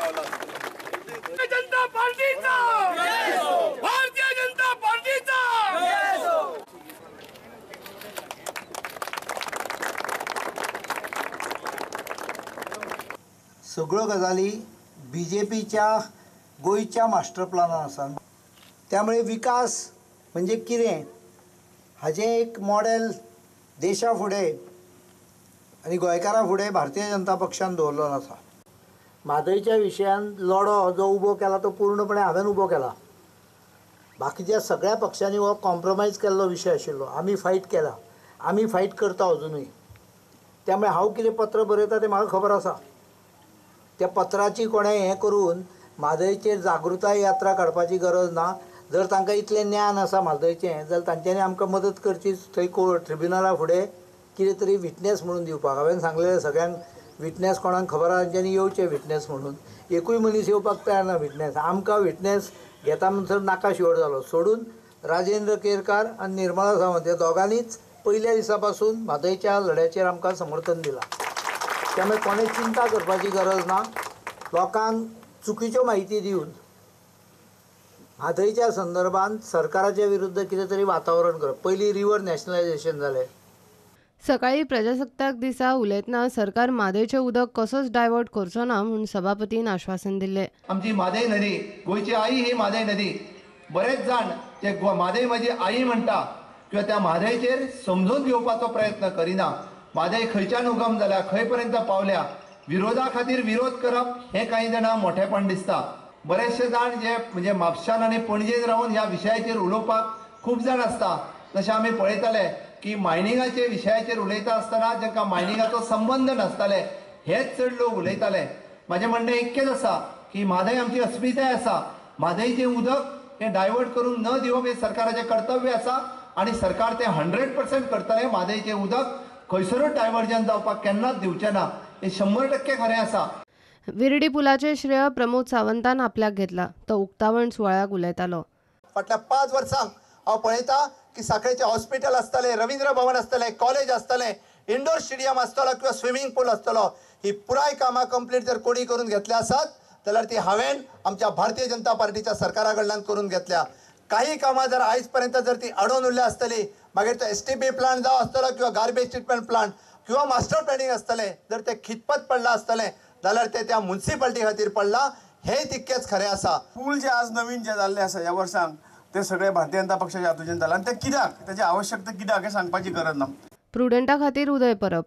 पावला। जनता पार्टीचा, भारतीय जनता पार्टीचा। सगळ्यो गजाली बीजेपीच्या गोंयच्या मास्टर प्लानान आसा। त्यामुळे विकास म्हणजे कितें हाजें एक मॉडेल देशा फुडें आनी गोंयकारां फुडें भारतीय जनता पक्षान दवरलेलो आसा। म्हादयच्या विशयान लढो जो उबो केला तो पूर्णपणे हांवें उबो केला। बाकीच्या सगळ्या पक्षांनी हो कॉम्प्रोमायज केल्लो विशय आशिल्लो। आमी फायट केला, आमी फायट करता अजुनूय। त्यामुळे हांव कितें पत्र बरयता तें म्हाका खबर आसा। त्या पत्राची कोणें हें करून म्हादयचेर जागृताय यात्रा काडपाची गरज ना। जर तांकां इतलें ज्ञान आसा म्हादयचें जाल्यार तांच्यांनी आमकां मदत करची थंय कोर्ट ट्रिब्युनला फुडें कितें तरी विटनेस म्हणून दिवपाक। हांवें सांगलें सगळ्यांक विटनेस कोणाक खबर आसा तांच्यांनी येवचें विटनेस म्हणून। एकूय मनीस येवपाक तयार ना विटनेस। आमकां विटनेस घेता म्हणसर नाका शिवड जालो। सोडून राजेंद्र केरकार आनी निर्मला सावंत ह्या दोगांनीच पयल्या दिसा पासून म्हादयच्या लढ्याचेर आमकां समर्थन दिलां। त्यामुळे कोणें चिंता करपाची गरज ना। लोकांक चुकीच्यो म्हायती दिवन म्हादयच्या संदर्भात सरकाराच्या विरुद्ध कितें तरी वातावरण करप। पयलीं रिवर नॅशनलायझेशन जालें। सकाळी प्रजासत्ताक दिसा उलयतना सरकार म्हादयचें उदक कसोच डायवर्ट करचो ना म्हूण सभापतीन आश्वासन दिल्लें। आमची म्हादय नदी, गोंयची आई ही म्हादय नदी। बरेच जाण जे म्हादय म्हजी आई म्हणटा किंवा त्या म्हादयचेर समजून घेवपाचो प्रयत्न करिना। म्हादय खंयच्यान उगम जाल्या, खंय पर्यंत पावल्या, विरोधा खातीर विरोध करप हें कांय जाणां मोठेपण दिसता। बरेचशे जाण जे म्हणजे म्हापशान आनी पणजेन रावन ह्या विशयाचेर उलोवपाक खूब जाण आसता। जशें आमी पळयताले की मायनिंगाचे विशयाचेर उलयता आसतना जांकां मायनिंगाचो संबंद नासताले हेच चड लोक उलयताले। म्हाजें म्हणणें इतकेंच आसा की म्हादय आमची अस्मिताय आसा। म्हादयचें उदक हें डायवर्ट करून न दिवप हें सरकाराचें कर्तव्य आसा आनी सरकार तें 100% करतलें। म्हादयचें उदक खंयसरूच डायवर्जन जावपाक केन्नाच दिवचें ना हें 100% खरें आसा। विर्डी पुलाचें श्रेय प्रमोद सावंतान आपल्याक घेतला। तो उक्तावण सुवाळ्याक उलयतालो। फाटल्या 5 वर्सांक हांव पळयता की साखळेचें हॉस्पिटल आसतलें, रवींद्र भवन आसतलें, कॉलेज आसतलें, इंडोर स्टेडियम आसतलो किंवा स्विमींग पूल आसतलो। ही पुराय कामां कंप्लीट जर कोणी करून घेतल्या आसात जाल्यार ती हांवें आमच्या भारतीय जनता पार्टीच्या सरकारा कडल्यान करून घेतल्या। काही कामां जर आयज पर्यंत जर ती अडोवन उरल्या आसतली, मागीर तो STP plant जावं आसतलो किंवा गार्बेज ट्रिटमेंट प्लांट किंवा मास्टर प्लॅनिंग आसतलें, जर तें खितपत पडलां आसतलें जाल्यार तें त्या मुन्सिपाल्टी खातीर पडलां हें तितकेंच खरें आसा। पूल जे आज नवीन जे जाल्ले आसा ह्या वर्सांक ते सगळे भारतीय जनता पक्षाच्या हातूंतल्यान जालां आनी ते कित्याक, ताची आवश्यकता कित्याक हें सांगपाची गरज ना। प्रुडंटा खातीर उदय परब।